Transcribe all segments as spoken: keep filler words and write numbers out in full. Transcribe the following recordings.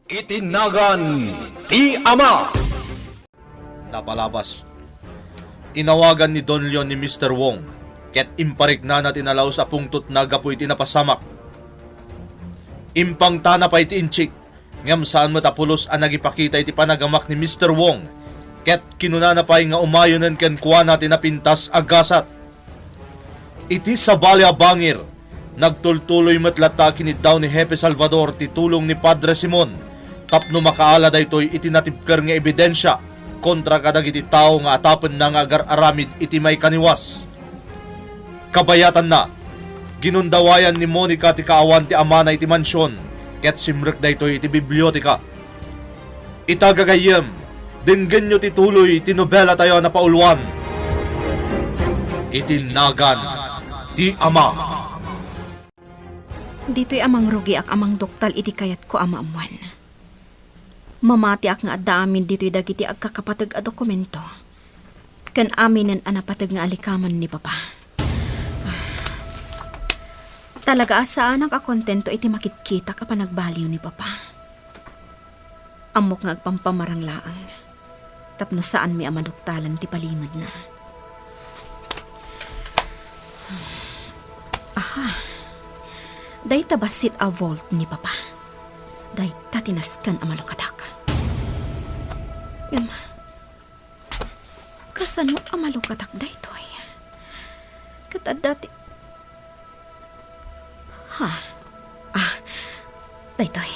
Iti nagan ti Ama. Napalabas, inawagan ni Don Leon ni Mister Wong, ket impariknana ti nalaus a pungtotna gapu iti napasamak. Impangtana pay ti inchik, ngem saan met a pulos a nagipakita iti panagamak ni Mister Wong, ket kinunana pay nga umayonen kenkuana ti napintas a gasat. Iti sabali a bangir, nagtultuloy met latta a kiniddaw ni Hepe Salvador ti tulong ni Padre Simon tapno makaala daytoy iti natibker nga ebidensia kontra kadagiti tao nga atapenna nga agar-aramid iti maikaniwas. Kabayatanna, ginundawayan ni Monica ti kaawan ti amana iti mansion, ket simrek daytoy iti biblioteka. Ita gagayyem, denggenyo ti tuloy ti nobelatayo a napauluan, Iti Nagan ti Ama. Ditoy a mangrugiak a mangduktal iti kayatko a maammoan. Mamatiak nga adda amin ditoy dagiti agkakapateg a dokumento ken aminen a napateg nga alikaman ni Papa. Talaga a saanak a kontento iti makitkitak a panagbaliw ni Papa. Ammok nga agpampamarang laeng tapno saanmi a maduktalan ti palimedna. Aha. Dayta bassit a vault ni Papa. Dayta ti nasken a malukatak. Ngem, kasano a malukatak daytoy? Ket adda ti, ha? Ah, daytoy.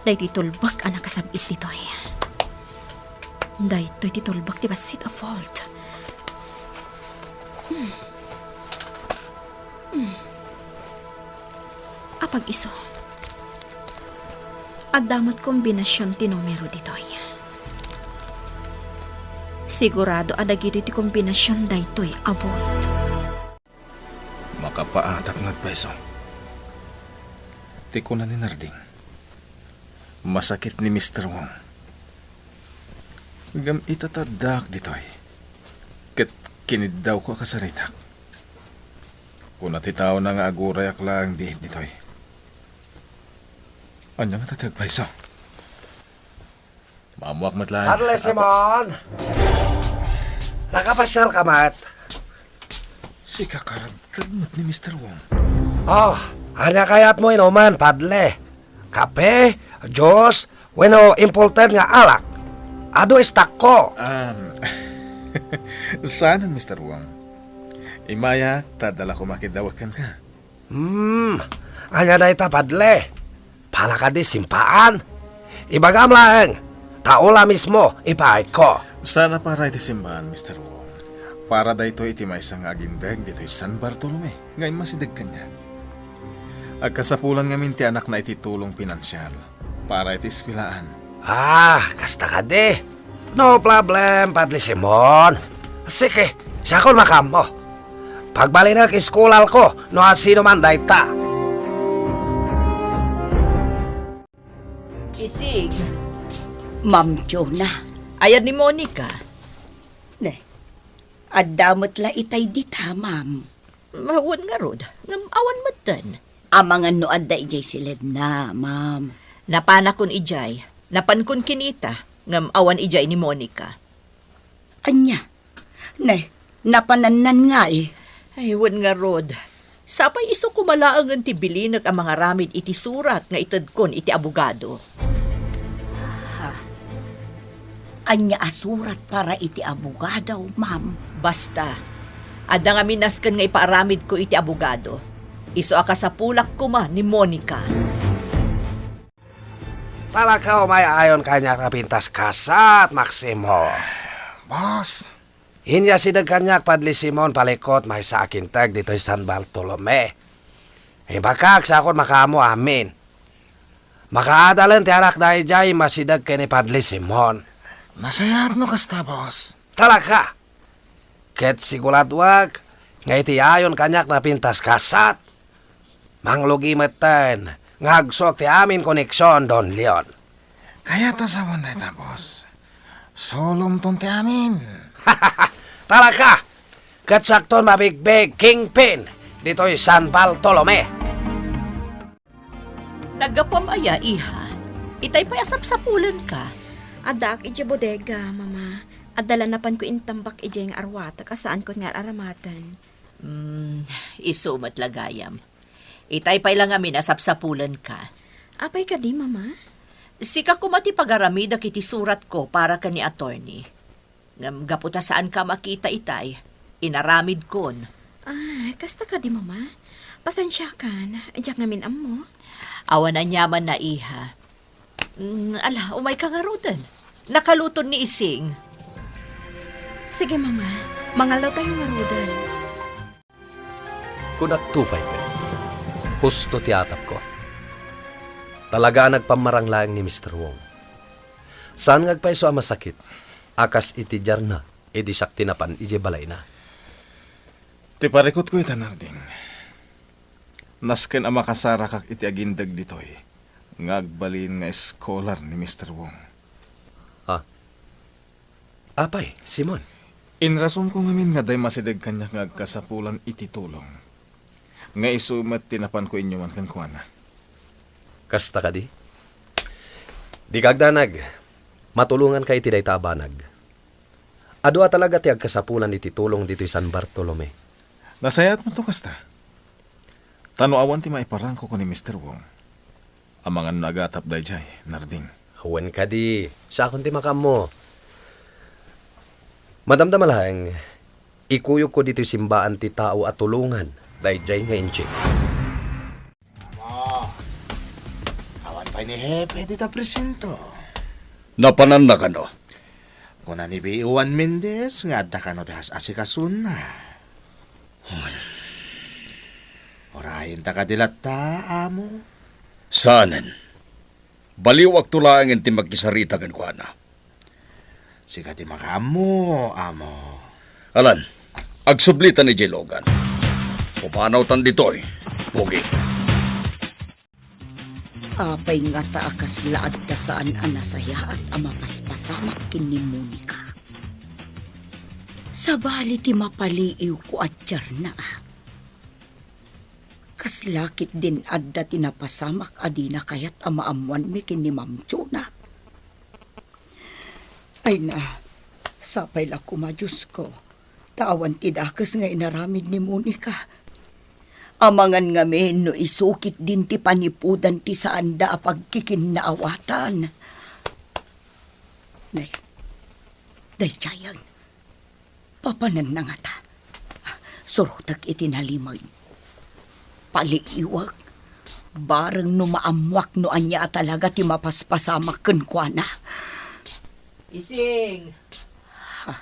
Daytoy tulbek a nakasab-it ditoy. Daytoy ti tulbek ti bassit a vault. Hmm. Hmm. Apag-isu. Adda met kombinasion ti numero ditoy. Sigurado a dagitoy ti kombinasion daytoy a vault. Makapaatak nga agpayso. Ti kuna ni Narding, masakit ni Mister Wong. Ngem ita ta addaak ditoy, ket kiniddawko a kasaritak. Kuna ti taona nga agurayak laeng biit ditoy. Ania ngata ti agpayso? Maammoak met laeng. Padre Simon! Nakapasiarka met? Sika karagkag met ni Mister Wong. Oh, ania kayatmo inumen, Padre? Kape, juice, wenno imported nga alak? Adu istakko. Um, saan, Mister Wong. Imayak ta adda la koma kiddawek kenka. Hmm, ania dayta, Padre? Para kadi simpaan? Ibagam laeng, ta ula mismo, ipaayko. Saan a para iti simbaan, Mister Wong. Para daytoy iti maysa nga agindeg ditoy San Bartolome nga immasideg kaniak. Agkasapulan ngamin ti anakna iti tulong pinansial para iti eskuelaan. Ah, kasta kadi. No problem, Padre Simon. Sige, siakon makaammo. Pagbalinek, iskulalko no asino man dayta. Isig, Ma'am Jonah. Aya ni Monica? Ne, adda met la itay dita, ma'am. Wen ngarud, ngem awan metten. Amangan no adda idiay siledna, ma'am. Napanakon idiay. Napankon kinita, ngem awan idiay ni Monica. Ania? Ne, napanannan ngay? Ay, wen ngarud. Sapay isu koma laengen ti bilinek a mangaramid iti surat nga itedkon iti abogado. Ha? Ania a surat para iti abogado, ma'am? Basta, adda ngamin nasken nga ipaaramidko iti abogado. Isu a kasapulak koma ni Monica. Talakaw, may ayon kaniak napintas kasat, Maximo. Boss. Inyasideg kaniak, Padre Simon, palikot maysa a kinteg ditoy San Bartolome. Ibagak, siakon makaammo amin. Makaadalen ti anak daydiay masideg ken ni Padre Simon. Nasayaat no kasta, boss. Talaka! Ket siguradoak nga iti ayon kaniak napintas kasat, manglugi metten nga agsok ti amin koneksion, Don Leon. Kayat a sawen dayta, boss. Sulomton ti amin. Talaka! Ket siakton mabigbig kingpin ditoy San Bartolome. Naggapuam aya, iha? Itay pay a sapsapulenka. Addaak idiay bodega, Mama. Adda la napanko intambak idiay nga arwatek a saankon nga ar-aramaten. Hmm, isu met la gayam. Itay pay la ngamin a sapsapulenka. Apay kadi, Mama? Sika koma ti pagaramidek iti suratko para ken ni attorney. Ngem gapu ta saanka a makita itay, inaramidkon. Ah, kasta kadi, Mama? Pasensiakan, diak ngamin ammo. Awan aniamanna, iha. Mm, ala, umayka ngaruden. Nakaluton ni Ising. Sige, Mama. Mangallawtayo ngaruden. Kunak to pay ket, husto ti atapko. Talaga a nagpammarang laeng ni Mister Wong. Saan nga agpayso a masakit a kas iti diarna idi siak ti napan idiay balayna. Ti parikutko ita, Narding, nasken a makasarakak iti agindeg ditoy nga agbalin nga eskolar ni Mister Wong. Ah. Apay, Simon? Inrasonko ngamin nga adda masideg kaniak nga agkasapulan iti tulong nga isu met ti napanko inyuman kenkuana. Kasta kadi? Dika agdanag. Matulonganka iti dayta a banag. Adu a talaga ti agkasapulan iti tulong ditoy San Bartolome. Nasayaat met no kasta. Ta no awan ti maiparangko ken ni Mister Wong, amangan no agatap daydiay, Narding. Wen kadi, siakon ti makaammo. Madamdama laeng, ikuyogko ditoy simbaan ti tao a tulongan daydiay nga inchik. Amo, awan pay ni Hepe dita presento. Napananna kano? Kuna ni Bi Juan Mendez nga adda kano ti as-asikasona. Urayenta kadi latta, amo? Saanen. Baliwakto laengen ti makisarita kenkuana. Sika ti makaammo, amo. Alan, agsublitan idiay lugan. Pupanawtan ditoy, Pogi. Apay ngata a kasla adda saan a nasayaat a mapaspasamak ken ni Monica? Sabali ti mapaliiwko a diarna. Kasla ketdin adda ti napasamak a dina kayat a maammoanmi ken ni Ma'am Chona. Ay na, sapay la koma, Diosko, ta awan ti dakes nga inaramid ni Monica. Amangan ngamin no isu ketdin ti panipudan ti saanda a pagkikinnaawatan. Nay, daydiayen, papananna ngata. Surotek iti nalimed. Paliiwek. Bareng no maammoak no ania a talaga ti mapaspasamak kenkuana. Ising! Ha?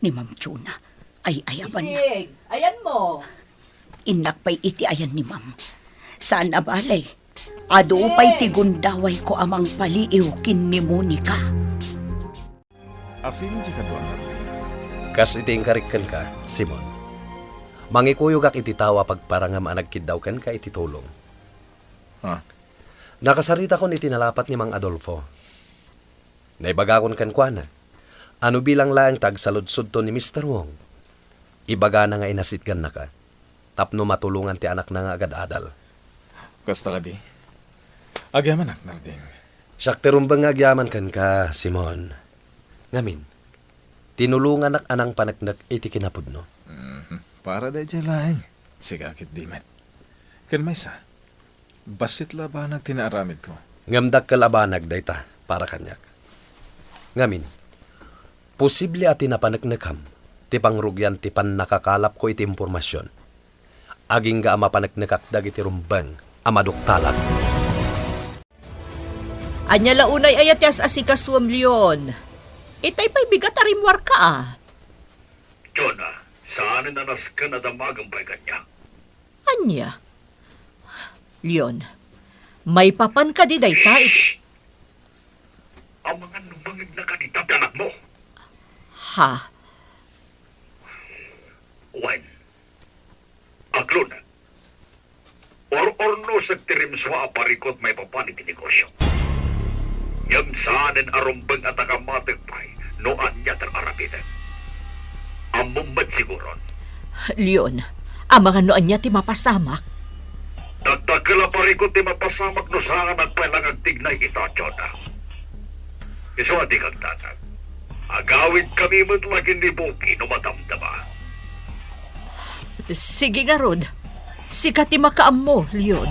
Ni Ma'am Chona, ay-ayabanna. Ising! Ayanmo! Innak pay iti ayan ni Ma'am. Saan a bale, adu pay ti gundawayko a mangpaliiw ken ni Monica. Asino ti kadua, Marlene? Kas iti inkarik kenka, Simon, mangikuyogak iti tao a pagparangam a nagkiddaw kenka iti tulong. Ha? Nakasaritakon iti nalapat ni Mang Adolfo. Naibagakon kenkuana a no bilang laeng ta agsaludsodto ni Mister Wong, ibagana nga inasitgannaka tapno matulongan ti anakna nga agad-adal. Kasta kadi? Agyamanak, Narding. Siak ti rumbeng nga agyaman kenka, Simon. Ngamin, tinulonganak a nangpaneknek iti kinapudno. Mhm. Para daydiay laeng, sika ketdi met. Ken maysa, bassit la a banag ti naaramidko. Ngem dakkel a banag dayta para kaniak. Ngamin, posible a ti napaneknekam ti pangrugian ti pannakakalapko iti impormasion. Agingga a mapaneknekak dagiti rumbeng a maduktalak. Ania la unay aya ti as-asikasuem, Leon? Itay pay bigat a rimmuarka, a. Jonah, saanen a nasken a damagem pay kaniak. Ania? Leon, maipapan kadi dayta iti... Shh! Amangan no mangignaka dita ti anakmo. Ha? Wen, agluna, or-ornosek ti rimsua a parikut maipapan iti negosio. Ngem saanen a rumbeng a takamatek pay no ania ti ar-aramidek. Ammom met siguron. Leon, amangan no ania ti mapasamak. Dakdakkel a parikut ti mapasamak no saanak pay la nga agtignay ita, Jonah. Isu a dika agdanag. Agawidkami met la ken ni Buki no madamdama. Sige ngarud, sika ti makaammo, Leon.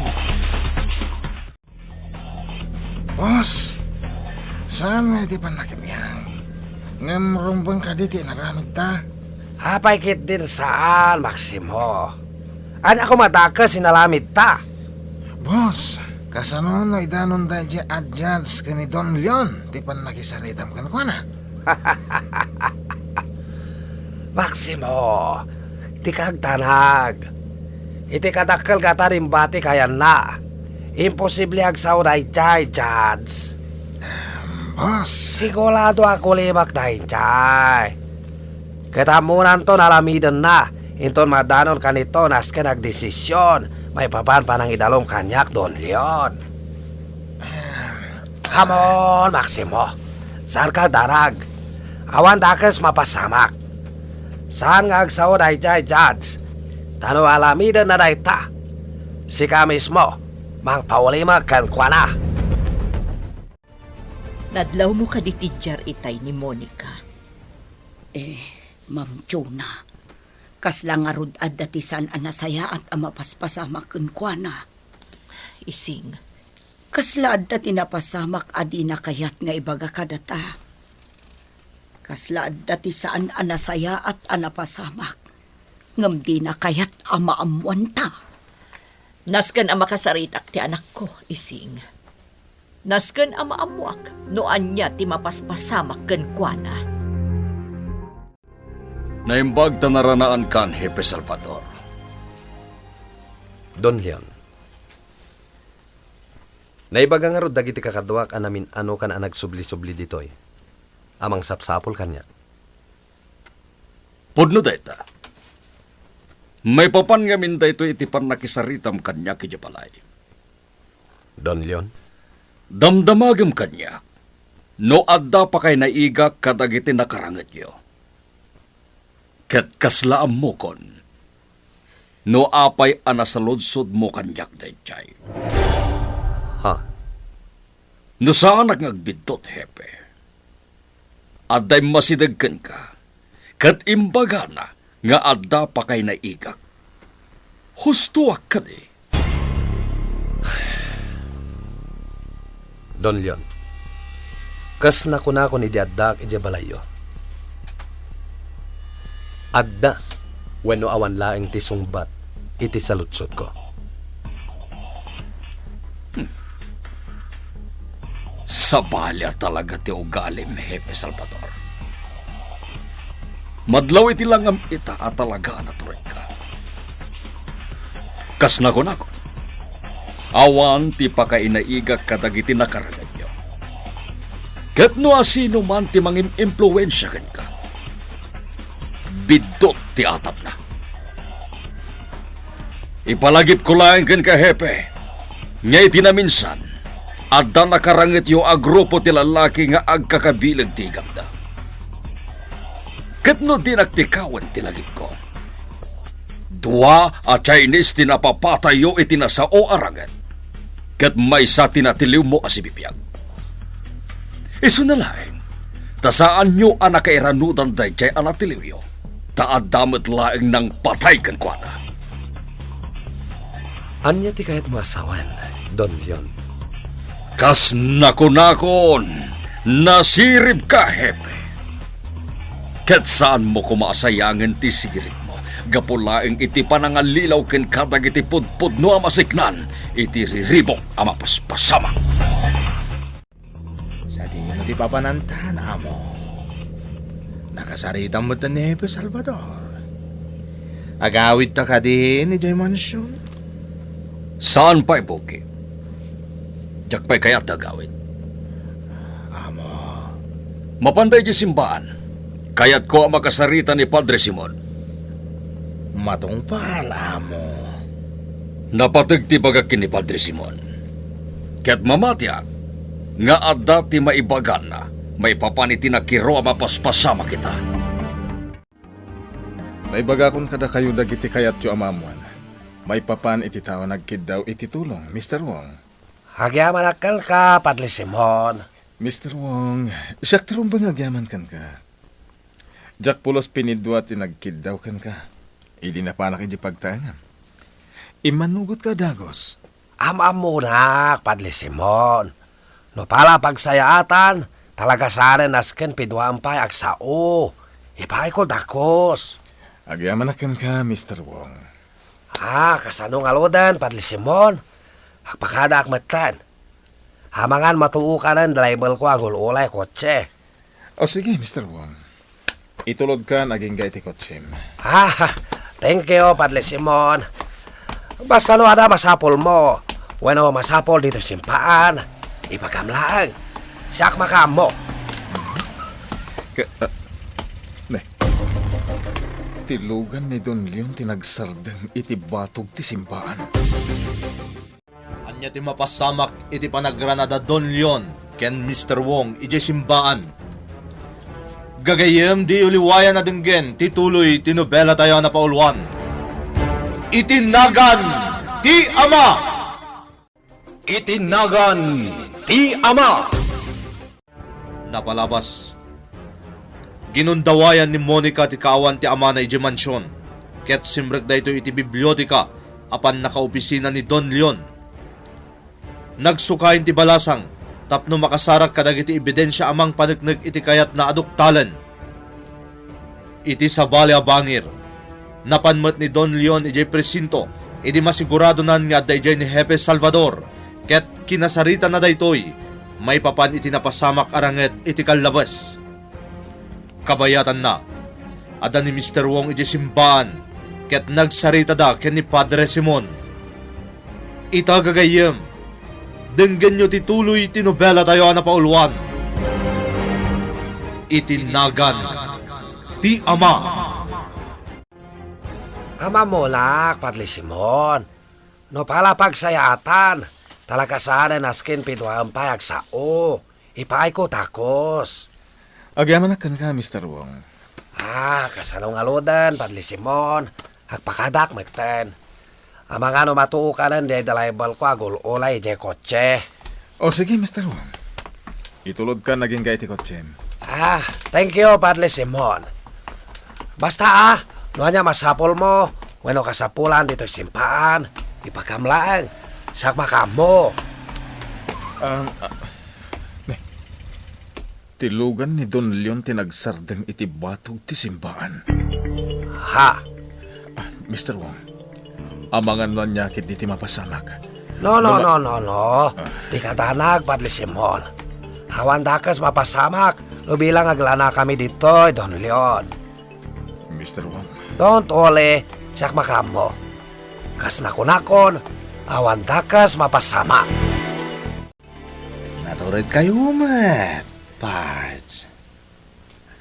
Boss, saan nga iti pannakibiyang? Ngem rumbeng kadi ti inaramidta? Apay ketdin saan, Maximo? Ania koma dakes inaramidta? Boss, kasano no idanon daydiay a judge ken ni Don Leon ti pannakisaritam kenkuana? Maximo, dika agdanag. Iti kadakkel nga tarimbati kayanna, imposible agsao daydiay, Judge. Boss. Sigurado a kulimak daydiay. Ket ammonanto nga alamidenna, inton madanon kanito nasken agdesision maipapan panangidalum kaniak, Don Leon. Come on, Maximo. Saanka agdanag. Awan dakes mapasamak. Saan nga agsao daydiay, Judge. Ta no alamidenna dayta, sika mismo, mangpaulimek kenkuana. Nadlawmo kadi ti diar itay ni Monica? Eh, Ma'am Jonah, kasla ngarud adda ti saan a nasayaat a mapaspasamak kenkuana. Ising. Kasla adda ti napasamak a dina kayat nga ibaga kadata. Kasla adda ti saan a nasayaat a napasamak, ngem dina kayat a maammoanta. Nasken a makasaritak ti anakko, Ising. Nasken a maammoak no ania ti mapaspasamak kenkuana. Naimbag ta naranaankan, Hepe Salvador. Don Leon, naibaga ngarud dagiti kakaduak a namin-anokan a nagsubli-subli ditoy a mangsapsapul kaniak. Pudno dayta. Maipapan ngamin daytoy iti pannakisaritam kaniak idiay balay. Don Leon? Damdamagem kaniak no adda pakay naigak kadagiti nakarangetyo. Ket kasla ammokon no apay a nasaludsodmo kaniak daydiay. Ha? No saanak nga agbiddut, Hepe, adda immasideg kenka, ket imbagana nga adda pakay naigak. Hustoak kadi? Don Leon, kas nakunakon idi addaak idiay balayyo, adda wenno awan laeng ti sungbat iti saludsodko. Hmm. Sabali a talaga ti ugalim, Hepe Salvador. Madlaw iti langam ita a talaga a naturedka. Kas nakunakon, awan ti pakainaigak kadagiti nakarangetyo. Ket no asino man ti mangim-impluensia kenka, biddut ti atapna. Ipalagipko laeng kenka, Hepe, nga iti naminsan, adda nakarangetyo a grupo ti lallaki nga agkakabileg ti igamda. Ket no dinak tikawen ti lagipko, dua a Chinese ti napapatayyo iti nasao a ranget, ket maysa ti natiliwmo a sibibiag. Isuna laeng, ta saanyo a nakairanudan daydiay a natiliwyo, ta adda met laeng nangpatay kenkuana. Ania ti kayatmo a sawen, Don Leon? Kas nakunakon, nasiribka, Hepe. Ket saanmo koma a sayangen ti siribmo gapu laeng iti panangallilaw kenka dagiti pudpudno a masiknan iti riribuk a mapaspasamak. Sadino ti papanantan, amo? Nakasaritam met ni Hepe Salvador. Agawidta kadi idiay mansion? Saan pay, Buki. Diak pay kayat ti agawid. Amo. Mapanda idiay simbaan. Kayatko a makasarita ni Padre Simon. Matungpal, amo. Napateg ti bagak ken ni Padre Simon. Ket mamatiak nga adda ti maibaganna maipapan iti nakiro a mapaspasamak ita. Naibagakon kadakayo dagiti kayatyo a maammoan. Maipapan iti tao nagkiddaw iti tulong, Mister Wong. Agyamanak kenka, Padre Simon. Mister Wong, siak ti rumbeng nga agyaman kenka. Diak pulos pinidua ti nagkiddaw kenka idi napanak iti pagtaengam. Immanugotka a dagus. Am-ammonak, Padre Simon. No pala pagsayaatan, talaga saan a nasken piduaem pay agsao. Ipaayko dagus. Agyamanak kenka, Mister Wong. Ah, kasano ngaruden, Padre Simon? Agpakadaak metten. Amangan matuokanen driverko a gul-olay kotse. O sige, Mister Wong. Itulodkan agingga iti kotsem. Ah, thank you, Padre Simon. Basta no adda masapulmo, wenno masapul ditoy simbaan, ibagam laeng. Siak makaammo. Ka, ah, ne. Ti lugan ni Don Leon ti nagsardeng iti batog ti simbaan. Ania ti mapasamak iti panagrana da Don Leon ken Mister Wong idiay simbaan? Gagayyem, di uliwayan a denggen ti tuloy ti nobelatayo a napauluan, Iti Nagan ti Ama. Iti Nagan ti Ama. Napalabas. Ginundawayan ni Monica ti kaawan ti amana idiay mansion, ket simrek daytoy iti biblioteka a pannakaopisina ni Don Leon. Nagsukayen ti balasang tapno makasarak kadagiti ebidensia a mangpaneknek iti kayatna a duktalen. Iti sabali a bangir, napan met ni Don Leon idiay presinto idi masiguradonan nga adda idiay ni Hepe Salvador, ket kinasaritana daytoy maipapan iti napasamak a ranget iti kallabes. Kabayatanna, adda ni Mister Wong idiay simbaan, ket nagsaritada ken ni Padre Simon. Ita, gagayyem, denggenyo ti tuloy ti nobelatayo a napauluan, Iti Nagan ti Ama. Am-ammonak, Padre Simon. No pala pagsayaatan, talaga saan a nasken piduaem pay agsao. Ipaayko dagus. Agyamanak kenka, Mister Wong. Ah, kasano ngaruden, Padre Simon? Agpakadaak metten. Amangan no matuokanen diay driverko a gul-olay idiay kotse. O sige, Mister Wong. Itulodkan agingga iti kotsem. Ah, thank you, Padre Simon. Basta, ah, no ania masapulmo, wenno kasapulan ditoy simbaan, ibagam laeng. Siak makaammo. Um, ah, ne. Ti lugan ni Don Leon ti nagsardeng iti batog ti simbaan. Ha? Ah, Mister Wong, amangan no ania ketdi ti mapasamak. No, no, Duma- no, no, no. Ah. Dika danag, Padre Simon. Awan dakes mapasamak no bilang aglanakami ditoy, Don Leon. Mister Wong. Don't worry, siak makaammo. Kas nakunakon, awan dakes mapasamak. Naturedkayo met, Pards.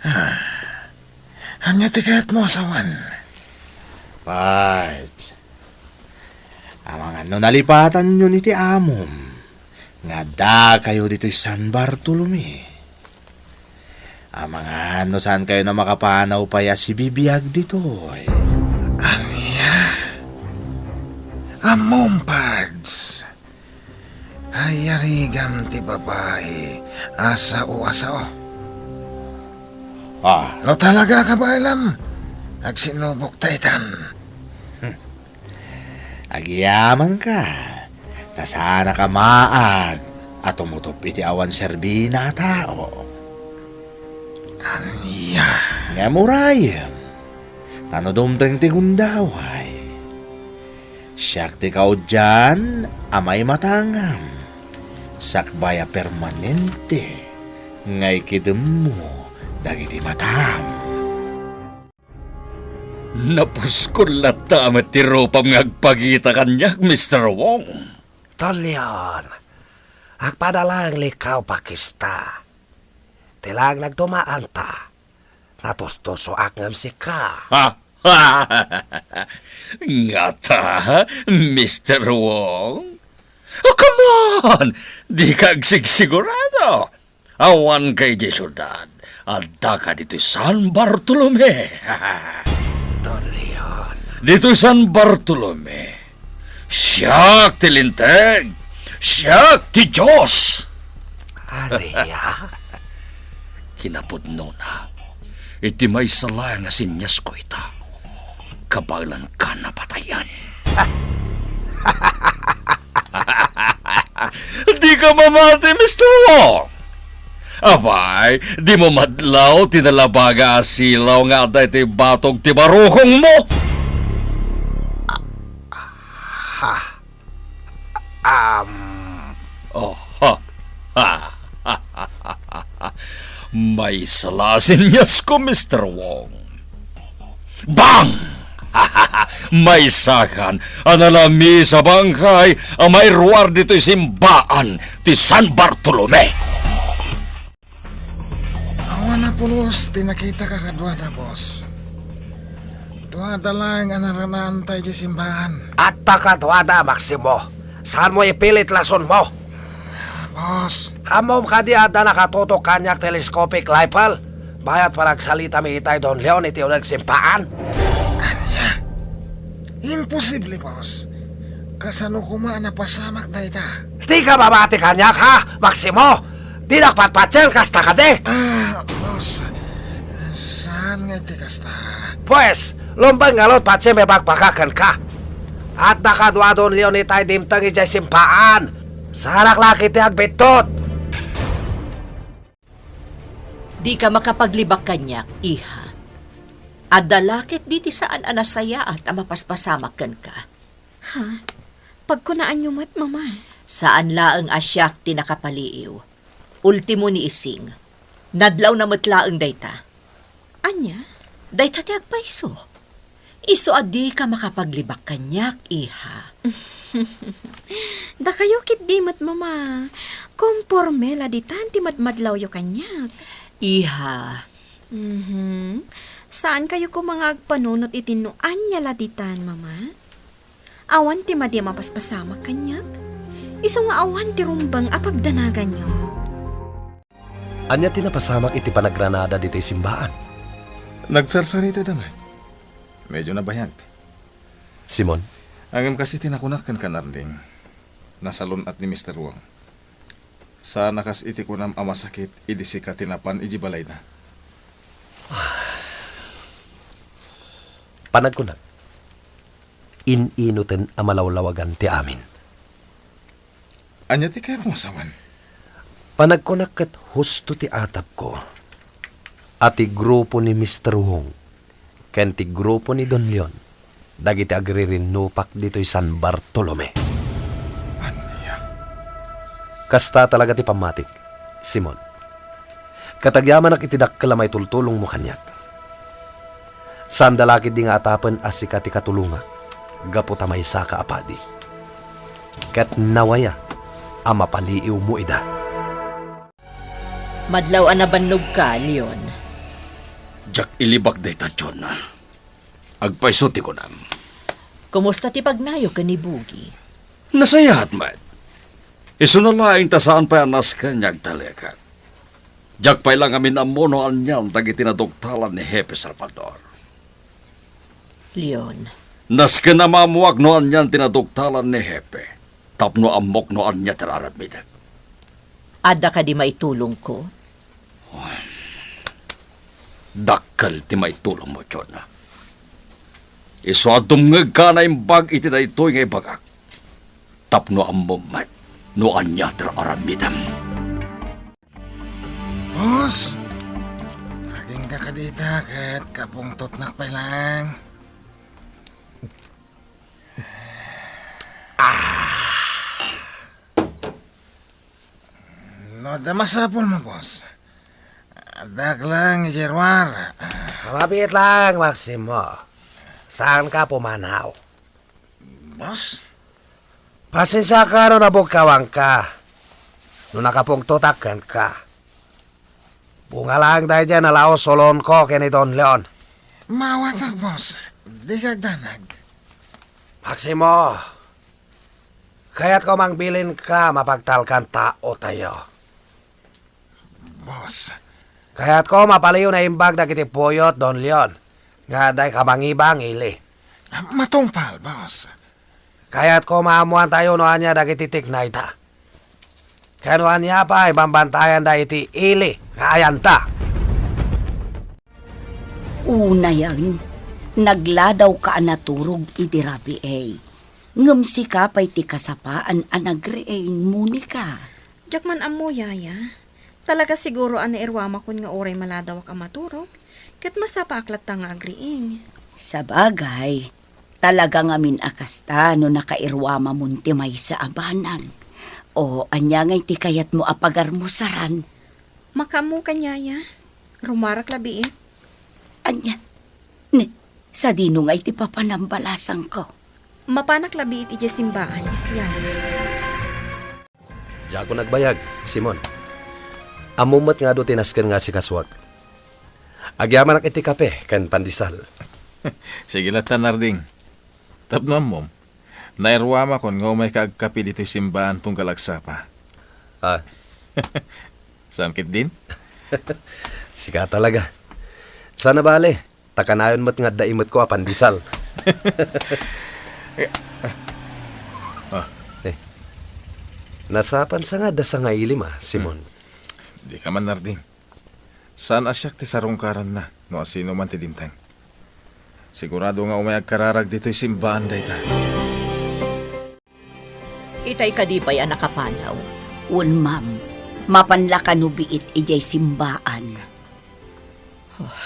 Ah, ania ti kayatmo a sawen? Pards, amangan no nalipatanyon iti amom nga addakayo ditoy San Bartolome. Amangan no saankayo a makapanaw pay a sibibiag ditoy. Ania? Ammom, Pards. Ayarigam ti babai a sao a sao. Ah. No talaga, kabaelam, agsinubok ta itan. Hmm. Agyamanka, ta saanaka maag a tumutop iti awan serbina a tao. Ania? Ngem urayem, ta no dumteng ti gundaway, siak ti kaudian a maimatangam, sakbay a permanente nga ikidemmo dagiti matam. Napuskol latta met ti rupam nga agpakita kaniak, Mister Wong. Don Leon, agpadala nga likaw pakista. Ti laeng nagtumaanta, natustusoak ngem sika. Ha? Ngata, Mister Wong? Oh, come on! Dika agsigsigurado. Awanka idiay siudad. Addaka ditoy San Bartolome. Don Leon. Ditoy San Bartolome, Siak ti Linteg! Siak ti Dios! Ania? Kinapudnona, iti maysa laeng a seniasko ita, kabaelanka a napatayen. Dika mamati, Mister Wong! Apay, dimo madlaw ti nalabaga a silaw nga adda iti batog ti barukongmo? Ha? Am. Oh, ha. Maysa la a seniasko, Mister Wong. Bang! Maysakan a nalamiis a bangkay a mairuar ditoy simbaan ti San Bartolome. Awan a pulos ti nakitaka kaduada, boss. Duada laeng a naranaanta idiay simbaan. Adda kaduada, Maximo. Saanmo ipilit lasonmo. Boss. Ammom kadi adda nakatutok kaniak telescopic rifle? Bayat panagsalitami itay Don Leon iti uneg simbaan. Ania? Imposible, boss. Kasano koma a napasamak dayta? Dika mamati kaniak, ha, Maximo? Dinak patpatien kasta kadi? Ah, boss. Saan nga iti kasta? Pues, lumbeng ngarud patiem ibagbagak kenka. Adda kaduadon Leon itay dimteng idiay simbaan. Saanak la ketdi agbiddut. Dika makapaglibak kaniak, iha. Adda la ketdi ti saan a nasayaat a mapaspasamak kenka. Ha? Pagkunaanyo met, Mama. Saan laeng a siak ti nakapaliiw. Ultimo ni Ising. Nadlawna met laeng dayta. Ania? Dayta ti agpayso. Isu a dika makapaglibak kaniak, iha. Dakayo ketdi met, Mama. Komporme la ditan ti madmadlawyo kaniak. Iha. Mhm. Saankayo koma nga agpanunot iti no ania la ditan, Mama? Awan ti madi a mapaspasamak kaniak? Isu nga awan ti rumbeng a pagdanaganyo. Ania ti napasamak iti panagranada ditoy simbaan? Nagsarsarita da met. Medyo nabayag. Simon? Ngem kas iti nakunak kenka, Arling, nasalun-at ni Mister Wong. Saan a kas iti kunam a masakit idi sika ti napan iti balayna. Panagkunak, in-inuten a malawlawagan ti amin. Ania ti kayatmo sawen? Panagkunak ket husto ti atapko a ti grupo ni Mister Wong ken ti grupo ni Don Leon dagiti agririnnupak ditoy San Bartolome. Ania? Kasta talaga ti pammatik, Simon. Ket agyamanak iti dakkel a maitultulongmo kaniak. Saanda la ketdi nga atapen a sika ti katulongak gapu ta maysaka a padi. Ket nawaya a mapaliiwmo ida. Madlaw a nabannogka, Leon. Diak ilibak dayta, John. Agpayso ti kunam. Kumusta ti pagnayo ken ni Bugi? Nasayaat met. Isuna laeng ta saan pay a nasken nga agtalek. Diak pay la ngamin ammo no anian dagiti naduktalan ni Hepe Salvador. Leon. Nasken a maammoak no anian ti naduktalan ni Hepe tapno ammok no ania ti ar-aramidek. Adda kadi maitulongko? Dakkel ti maitulongmo, John. Isu a dumngegka a naimbag iti daytoy nga ibagak tapno ammom met no ania ti ar-aramidem. Boss, agingga ka dita ket kapungtotnak pay laeng. Ah. No adda masapulmo, boss, addaak laeng idiay ruar. Mabiit laeng, Maximo. Saanka pumanaw? Boss? Pasensiaka no nabugkawanka, no nakapungtotak kenka. Bunga laeng daydiay a nalaus ulonko ken ni Don Leon. Maawatak, boss. Dika agdanag. Maximo, kayatko mangbilinka a mapagtalkan taotayo. Boss. Kayatko mapaliiw naimbag dagiti puyot, Don Leon, nga adda ikamangiba nga ili. Matungpal, boss. Kayatko maammoantayo no ania dagiti tiknayda. Ken no ania pay bambantayanda iti ili nga ayanta. Unayen, nagladawka a naturog idi rabii. Ngem sika pay ti kasapaan a nagriing, Monica. Diak man ammo, Yaya. Talaga siguro a nairuamakon nga uray maladawak a maturog, ket masapaak latta nga agriing. Sabagay, talaga ngamin a kasta no nakairuamamon ti maysa a banag. O, ania ngay ti kayatmo a pagarmusaran? Makaammokan, Yaya. Rumarak labiit. Ania? Ne, sadino ngay ti papanam balasangko? Mapanak labiit idiay simbaan, Yaya. Diakon agbayag, Simon. Ammom met nga adu ti nasken nga asikasuak. Agyamanak iti kape ken pandesal. Sige latta, Narding. Tapno ammom, nairuamakon nga umayka agkape ditoy simbaan tunggal agsapa. Ah. Saan ketdin? Sika talaga. Saan a bale, ta kanayon met nga adda imetko a pandesal. Ah. Eh, nasapan sa nga adda sangailim, ah, Simon. Hmm. Dika man, Narding. Saan a siak ti sarungkaranna no asino man ti dimteng. Sigurado nga umay agkararag ditoy simbaan dayta. Itay kadi pay a nakapanaw? Wen, ma'am. Mapan la kano biit idiay simbaan. Oh.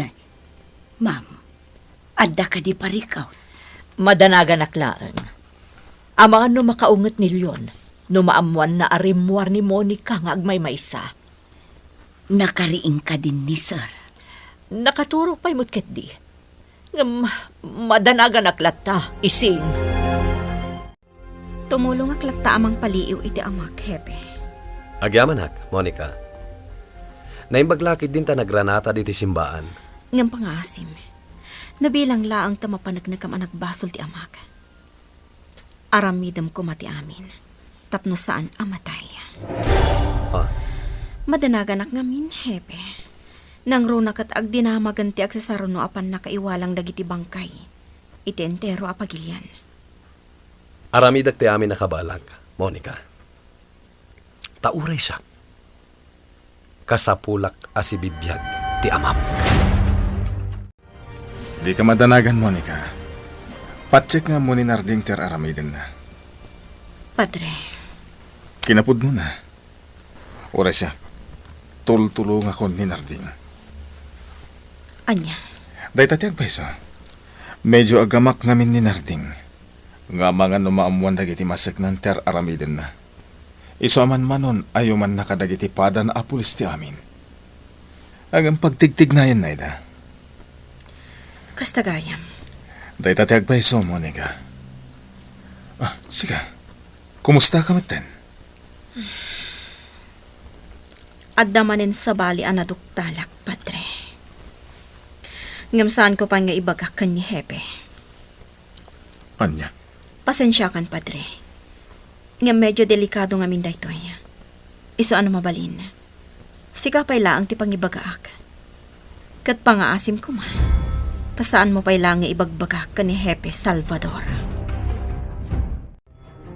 Nay, ma'am, adda kadi parikaw? Madanaganak laeng. Amangan no makaunget ni Leon, no maammoanna a rimmuar ni Monica nga agmaymaysa. Nakariing kadin ni Sir? Nakaturog pay met ketdi. Ngem madanaganak latta, ising. Tumulongak latta a mangpaliiw iti amak, Hepe. Agyamanak, Monica. Naimbag la ketdin ta nagranata ditoy simbaan. Ngem pangaasim, nabilang laeng ta mapaneknekem a nagbasol ti amak. Aramidem koma ti amin, tapno saan a matay. Ah. Madanaganak ngamin, Hepe. Nangruna ket agdinamagen ti agsasaruno a pannakaiwalang dagiti bangkay iti entero a pagilian. Aramidek ti amin a kabaelak, Monica. Ta uray siak, kasapulak a sibibiag ti amam. Dika madanagan, Monica. Patiek nga ammo ni Narding ti ar-aramidenna. Padre. Kinapudnona. Uray siak, tultulongakon ni Narding. Ania? Dayta ti agpayso. Medyo agamak ngamin ni Narding. Nga amangan no maammoan dagiti maseknan ti ar-aramidenna. Isu a manmanon, ayumanna kadagiti padana a pulis ti amin. Ngem pagtigtignayanna ida. Kasta gayam. Dayta ti agpayso, Monica. Ah, sika. Kumustaka metten? Adda manen sabali a naduktalak, Padre. Ngem saanko pay nga ibagak ken ni Hepe. Ania? Pasensiakan, Padre. Ngem medyo delikado ngamin daytoy. Isu a no mabalin, sika pay laeng ti pangibagaak. Ket pangaasim koma, ta saanmo pay laeng nga ibagbagak ken ni Hepe Salvador.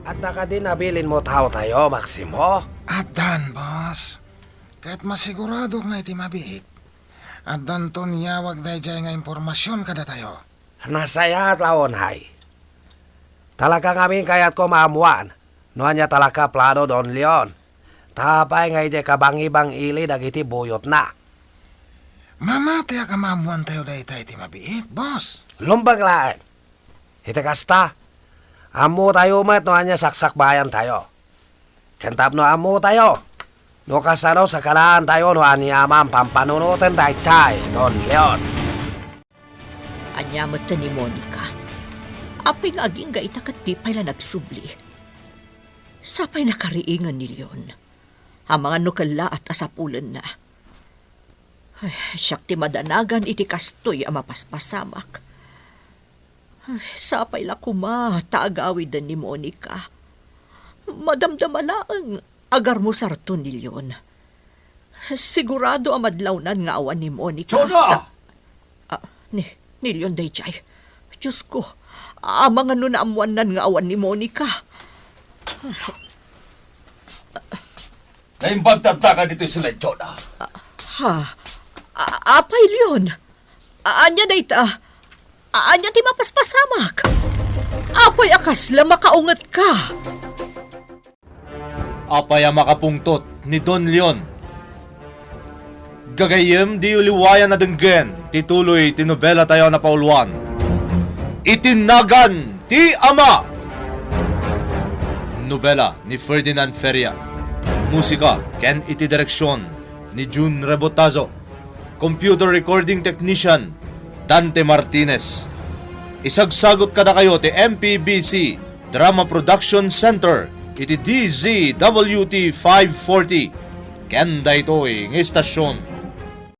Adda kadi nabilinmo taotayo, Maximo? Addan, boss. Ket masiguradok nga iti mabiit, addanton yawag daydiay nga impormasion kadatayo. Nasayaat la unay. Talaga ngamin kayatko maammoan no ania talaga plano Don Leon. Ta apay nga idiay kabangibang-ili dagiti buyotna? Mamatiak a maammoantayo dayta iti mabiit, boss. Lumbag laeng. Iti kasta, ammotayo met no ania saksakbayantayo. Ken tapno ammotayo no kasano sakalaantayo no aniaman pampanunoten daydiay Don Leon. Ania met ni Monica? Apay nga agingga ita ket di pay la nagsubli? Sapay nakariingen ni Leon. Amangan no kellaat a sapulenna. Ay, siak ti madanagan iti kastoy a mapaspasamak. Ay, sapay la koma ta agawiden ni Monica. Madamdama laeng a garmusarto ni Leon. Sigurado a madlawnan nga awan ni Monica. Jojo! Ah, ni, ni Leon daydiay. Diosko, Amangan no naammoannan nga awan ni Monica. Naimbag ta adda ka ditoy sulay, Jonah. Ha? A-, apay, Leon? A-, ania dayta? A-, ania ti mapaspasamak? Apay a kasla makaunget ka? Apay a makapungtot ni Don Leon? Gagayyem, diyo liwayan a denggen ti tuloy ti nobela tayo a napauluan, Iti Nagan ti Ama. Nobela ni Ferdinand Feria. Musika ken iti direksion ni Jun Rebotazo. Computer recording technician, Dante Martinez. Isagsagut kadakayo ti M P B C Drama Production Center iti D Z W T five forty. Ken daytoy nga istasyon,